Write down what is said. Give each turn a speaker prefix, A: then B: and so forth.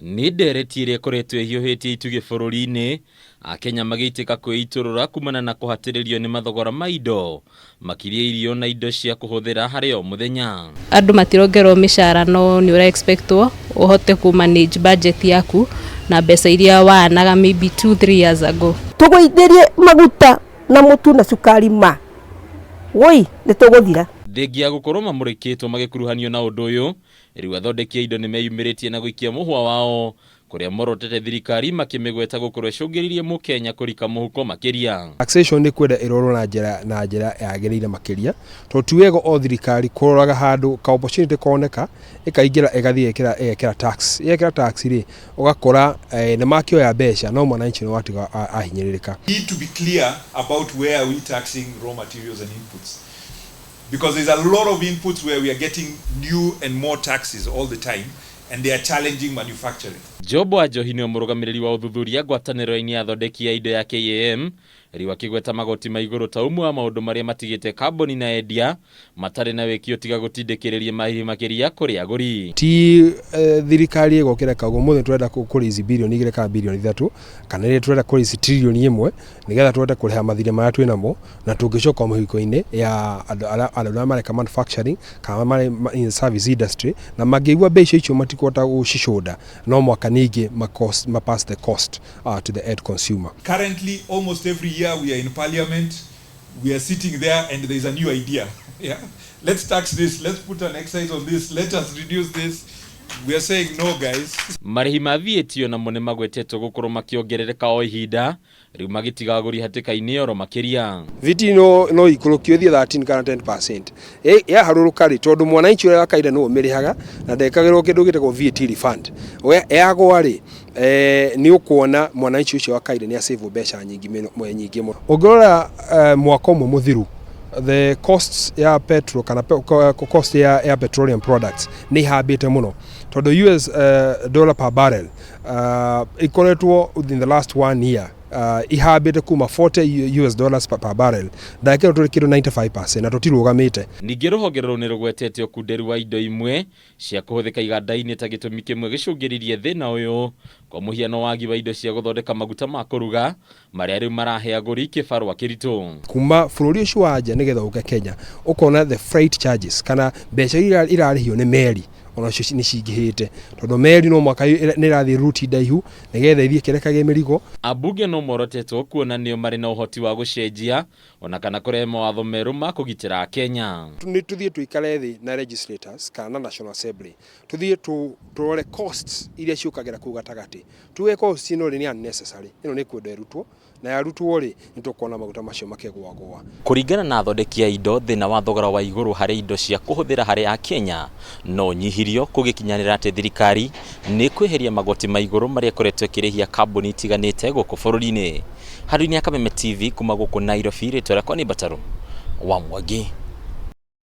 A: Nĩ ndereti ĩrĩa ĩkoretwo ĩhiũhĩtie itugĩ bũrũri-inĩ, Akenya magĩitĩka kwĩitũrũra kumana na kũhatĩrĩrio nĩ mathogora ma indo, makĩria irio na indo cia kũhũthĩra harĩ o mũthenya.
B: Andũ matirongerwo mĩcara, no nĩ ũra expectwo ũhote kũ manage budget yaku na mbeca iria waanaga maybe 2, 3 years ago.
C: Tũgũithĩrie maguta na mũtu na cukari, ma woi nĩ tũgũthira.
A: Thengia ya gũkorwo mamũrĩkĩtwo magĩkuruhanio na ũndũ ũyũ, rĩu athondeki a indo nĩ meyumĩrĩtie na gũikia mũhwa wao kũrĩa morotete thirikari, makĩmĩgweta gũkorwo ĩcũngĩrĩirie mũkenya kũrika mũhuko makĩria.
D: Taxation nĩ kwenda ĩrorwo na njĩra yagĩrĩire makĩria, tondũ ti wega o thirikari kũroraga handũ ka opportunity koneka ĩkaingĩra, ĩgathiĩ ĩgekĩra tax. Yekĩra tax rĩ, ũgakora nĩ makĩoya mbeca, no mwananchi nĩ watiga ahinyĩrĩrĩka.
E: Need to be clear about where are we taxing raw materials and inputs. Because there's a lot of inputs where we are getting new and more taxes all the time, and they are challenging manufacturing.
A: Job Wanjohi nĩwe mũrũgamĩrĩri wa ũthuthuria ngwatanĩro-inĩ ya athondeki a indo ya KAM, rĩu akĩgweta magoti ma igũrũ ta ũmwe wa maũndũ marĩa matigĩte kambuni na endia matarĩ na wĩki tiga gũtindĩkĩrĩria marĩhi makĩria kũrĩ agũri.
D: Ti thirikari ĩgokĩra kauga ũmũthĩ tũrenda kũ raise 2 birioni kana 3 birioni, kana rĩrĩa tũrenda kũ raise 1 trillion nĩgetha tũhote kũrĩha mathirĩ marĩa twĩ namo, na tũngĩcoka mĩhuko-inĩ ya andũ arĩa mareka manufacturing kana marĩ in service industry, na mangĩigua mbeca icio matikũhota gũcicoda, no mwaka ningĩ ma pass the cost to the end consumer.
E: Currently, almost every year we are in parliament, we are sitting there and there's a new idea. Yeah? Let's tax this, let's put an excise on this, let us reduce this. We are saying no, guys.
A: Marĩhi ma VAT onamo nĩ magwetetwo gũkorwo makĩongerereka o ihinda, rĩu magĩtiga agũri hatĩka-inĩ oro makĩria.
D: VAT no ikũrũkio ĩthiĩ 13 kana 10%. Yaharũrũka rĩ, tondũ mwananchi ũrĩa wa kawaida nĩwe ũmĩrĩhaga na ndekagĩrwo kĩndũ gĩtagwo VAT refund, yagwa rĩ, nĩ ũkuona mwananchi ũcio wa kawaida nĩ asave mbeca nyingĩ mũno, nyingĩ mũno. Ũngĩrora mwaka ũmwe mũthiru, the costs ya petrol kana cost ya petroleum products nĩ ihambĩte mũno, tondũ US dollar per barrel ikoretwo in the last one year ihambĩte kuma 40 US dollars per barrel ndagĩka ĩno tũrĩ kĩndũ 95%, na tũtirũgamĩte.
A: Ningĩ rũhonge rũrũ nĩ rũgwetete ũkunderu wa indo imwe cia kũhũthĩka iganda-inĩ ta gĩtũmi kĩmwe gĩcũngĩrĩirie thĩna ũyũ, kwa mũhiano wagi wa indo cia gũthondeka maguta ma kũruga marĩa rĩu marahe agũri kĩbarũa kĩritũ.
D: Kuma bũrũri ũcio wa nja nĩgetha ũke Kenya, ũkona the freight charges kana mbeca iria irarĩhio nĩ meri onacio nĩ cingĩhĩte, tondũ meri no mwaka nĩ ĩrathiĩ ruti ndaihu nĩgetha ithiĩ ĩkĩrekagia mĩrigo.
A: Ambunge no morotetwo kuona nĩo marĩ na ũhoti wa gũcenjia ona kana kũrehe mawatho merũ ma kũgitĩra Akenya.
D: Nĩ tũthiĩ tũikare thĩ na legislators kana na National Assembly, tũthiĩ tũrore costs iria ciũkagĩra kũu gatagatĩ, tuge cost ĩno rĩ nĩ unnecessary, ĩno nĩ kwenda ĩrutwo, na yarutwo rĩ, nĩ tũkuona maguta macio makĩgwagwa.
A: Kũringana na athondeki a indo, thĩna wa thogora wa igũrũ harĩ indo cia kũhũthĩra harĩ Akenya no ũnyihirio kũgĩkinyanĩra atĩ thirikari nĩ kweheria magoti ma igũrũ marĩa ĩkoretwo ĩkĩrĩhia kambuni itiganĩte gũkũ bũrũri-inĩ. Handũ-inĩ ya Kameme TV kuma gũkũ Nairobi, rĩtwa rĩakwa nĩ Mbatarũ wa Mwangi.